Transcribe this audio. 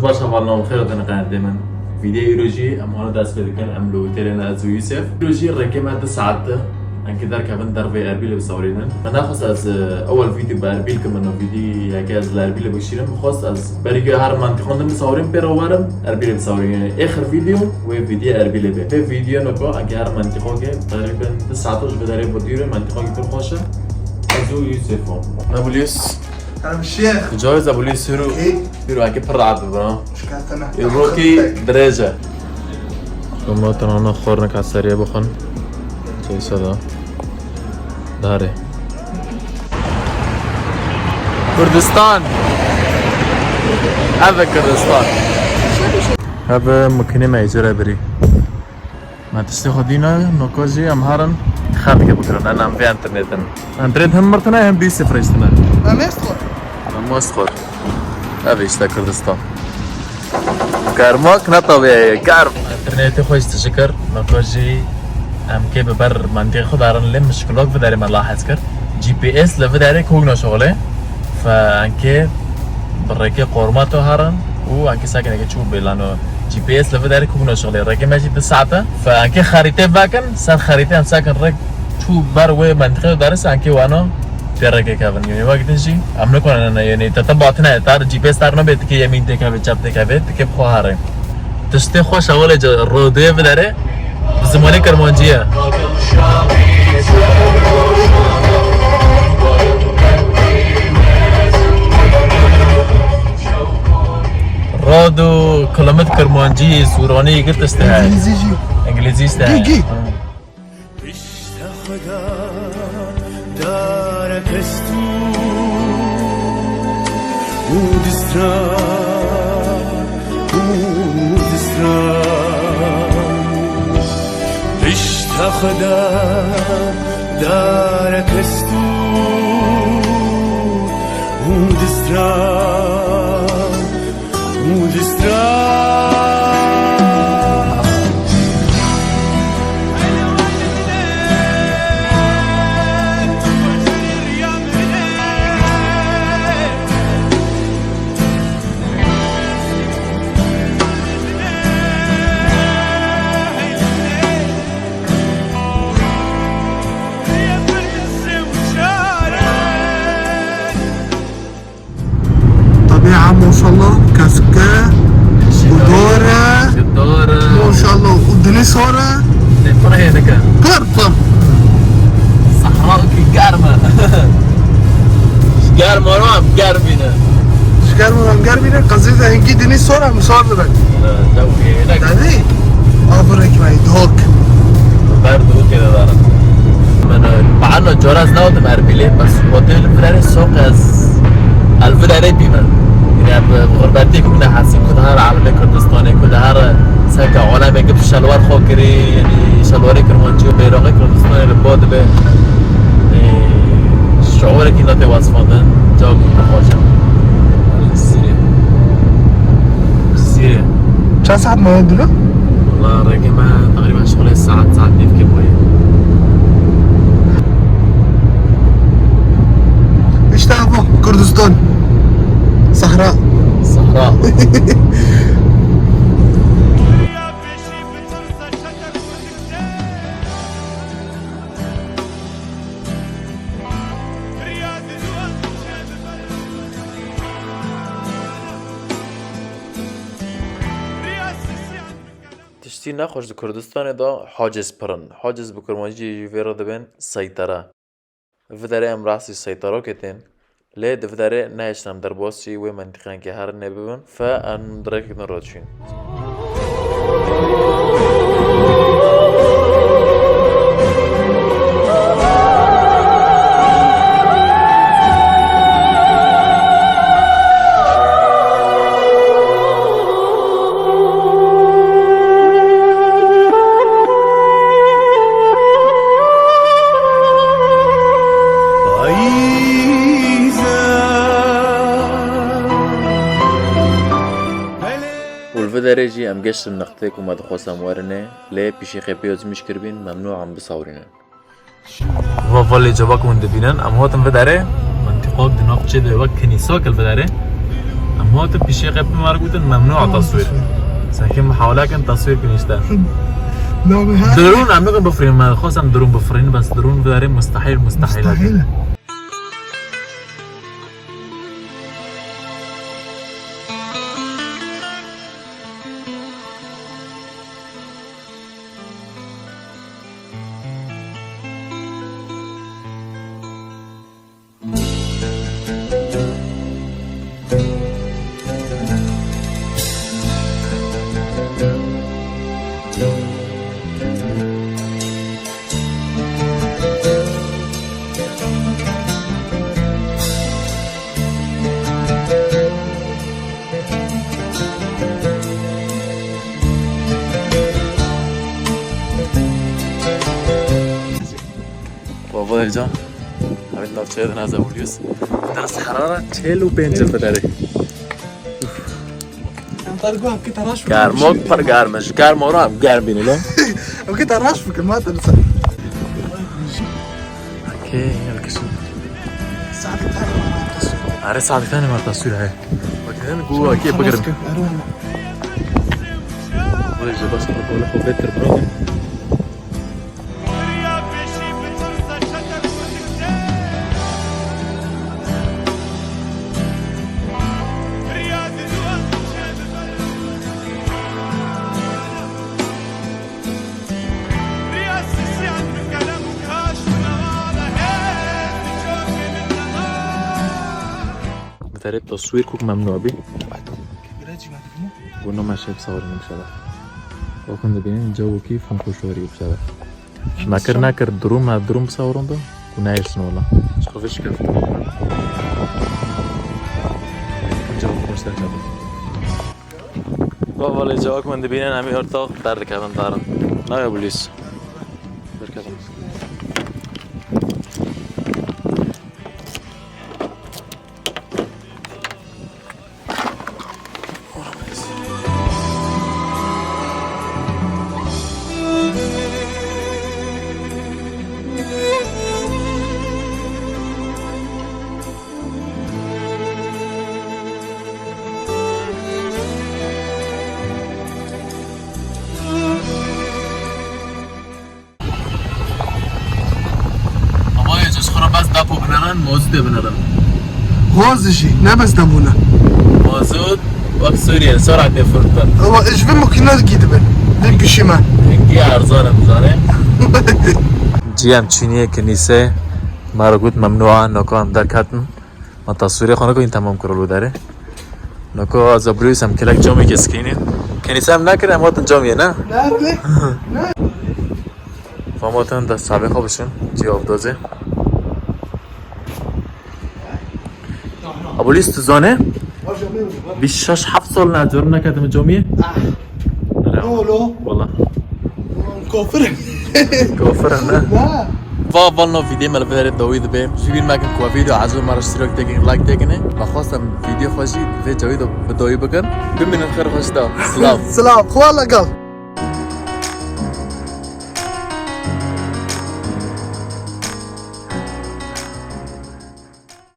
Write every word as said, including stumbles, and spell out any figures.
Baş hevalno, xêr hatin qenatê min. Vîdyoya îro jî em hane dest pê dikin, em li otelê ne, ez û Yûsef. Îro jî rêkê me du saet e. Em ê derkevin derveyê Erbîlê bisewirînin. Me nexwest ez, e, ewel vîdyo bi Erbîl kim, min vîdyoyeke ez li Erbîlê bikişînim. Min xwest ez berî ku herim mentiqan din bisewirînim, pê re werim Erbîlê bisewirînim. Yanî êxir vîdyo wê vîdyoya Erbîlê be. Vê vîdyoya noko em ê herin mentiqokê, teqrîben du saet ji vê derê bo dûr e, mentiqokê pir xweş e. Ez û Yûsef o. Nabulyus. Em şêx. Cawê Zabulyus hîro. Ê. Hîro eke pir rahat bibin ha. Şikayetine. Îrokî dirêj e. Şoma tenana xwarnek eseriye bixwin. Çeyse da. Dare. Kurdistan. Ev e Kurdistan. Ev e mukine me ecere birî. Me tiştê xwe dîna, noko jî em herin xertke bikirin, en em vê internetin. Internet hem mirtine hem bî sifreştine. Em ê xwar. Em ê xwar. Ev işte Kurdistan. Germak ne tabiye, germ. Internetê xwe jî tişikir, noko jî em kê bi ber mendiyê xwe darin lê mişkilok vê derê me lahez kir. G P S li vê derê kûk naşixulê. Fe enkê bi rêkê qormato herin û enkê sakineke çû bêlano. G P S li vê derê kûk naşixulê. Rêkê me jî du saet e. Fe enkê xerîtê vekin, ser xerîtê em sakin rêk çû ber wê mentiqê daris enkê wano tê rêkê kevin. Yanî wek din jî em nikonin, yanî te te batine, tar G P S tar nabe, tikê yemîn tê keve, çep tê keve, tikê bi xwe herê. Tiştê xweş e, welê ca rodê vê derê bi zimanê kirmancî ye. Rod û kilomet kirmancî, sûranî, gir tiştê heye. Îngilîzî jî. Îngilîzî işte. Gî, gî. Hı. Pişta xwe da darek estû û distran û distran. Pişta xwe da darek estû û distran. Tebiya maşallah, keske, ji dor e. Ji dor e. Maşallah, û dinê sor e. Lê pir hênik e. Pir, pir. Sehra wekî germ e. Ji germ wan em germ bîne. Ji germ wan em germ bîne, qezê de hingî dinê sor e, em sor dibe. Ee, dewkê hênek. Devî? Avirek me, dok. Ber dewkê de darim. Min, e, me'na cara ez nehatim Erbîlê, bes hotel vê derê soq ez el vê derê bîme. Yanî bi xurbetî ku ne hesî ku di her alemê Kurdistanê, ku di her seke alemê gip şelwar xwe kirî, yanî şelwarê kirmancî û beyraxê Kurdistanê li ba dibe. Ê, şuurekî nate wesfandin, cawekî pir xweş e. Sirê. Sirê. Çend saet maye dilo? Valla rêkê me teqrîben şixulê saet, saet nîvkê boye. İşte bu Kürdistan. Sahra. Sahra. Tiştî nexweş di Kurdistanê de haciz pir in. Haciz bi kurmancî jî vê re dibên seytere. Vê derê em rastî seyterokê tên, lê di vê derê nehêştin em derbasî wê mentiqenkê herî nê bibin, fe em dirêkek din re diçîn. Û li vê derê jî em gehiştin niqtê ku me dixwest em werinê, lê pişî qê pêwez miş kiribîn, memnû em bisawirînin. Va valê cevak hûn dibînin, em hatin vê derê, mentiqok di nav çê de wek kinîsak li vê derê. Em hatin pişê qepin, me gotin memnû a taswîr. Sanki muhawele kin taswîr kin işte. Name ha? Drone, em nikin bifirînin, me xwest em drone bifirînin, bes drone bidarê mustahîl, mustahîl. Mustahîl. Baba heyecan. Abi navçeye de naze vuruyoruz. Derece harara çel û pênc derece. Germok par germiş. Germora germ bîne lo. Okey, taraş bike, ma taraş. Okey, yalkışın. Are sadıktan var tasvir. Bakın, bu okey, bakın. Böyle şey başka bir böyle kuvvettir, bro. Bi terê taswîr kuk memnû bî. Guna me şef sawirî inşallah. Bakın da benim cevokî fun koşuyor inşallah. Nakir, nakir, durum, ha, durum sawron da. Guna ersin ola. Çok şükür. Cevok koşuyor inşallah. Baba, lê cevok min dibînin, em ê ortax derdikevin darin. Naya bulîs. Derkevin. Ama ya, ez xwe bes depo binerin, mazûtê binerin. Gaz jî, ne bes debûne. Mazût, wek Sûriye, sora tê furtin. Ama ji vê makîne gî dibin. Vê gişî me. Gî erzan e, bizane. Cî em çûnî yê kinîsê, me re got memnû a, noko em derketin. Ma taswîrê xwe niko, hîn temam kir û derê. Niko ez û Abdulîs em kelek camê ke sikînî. Kenî sem nekir, em hatin camê, ne? Nerede? Fam hatin dest çavê xwe bişin, cî avdozê. Abdulîs, tu zane? Bîst şeş heft sal ne, cor neketim camê. Ah. Lolo. Wala. Kafir. Kafir ne? Ne. Va, va nav vîdeo me li vê dawî dibe. Ji bîr mekin ku vîdeo ecêb me re îştirak têkin, like têkin. Me xwest em vîdeo xwe jî vê cawî de bi dawî bikin. Bimînin xêr xweş de. Silav. Silav. Xwe lagel.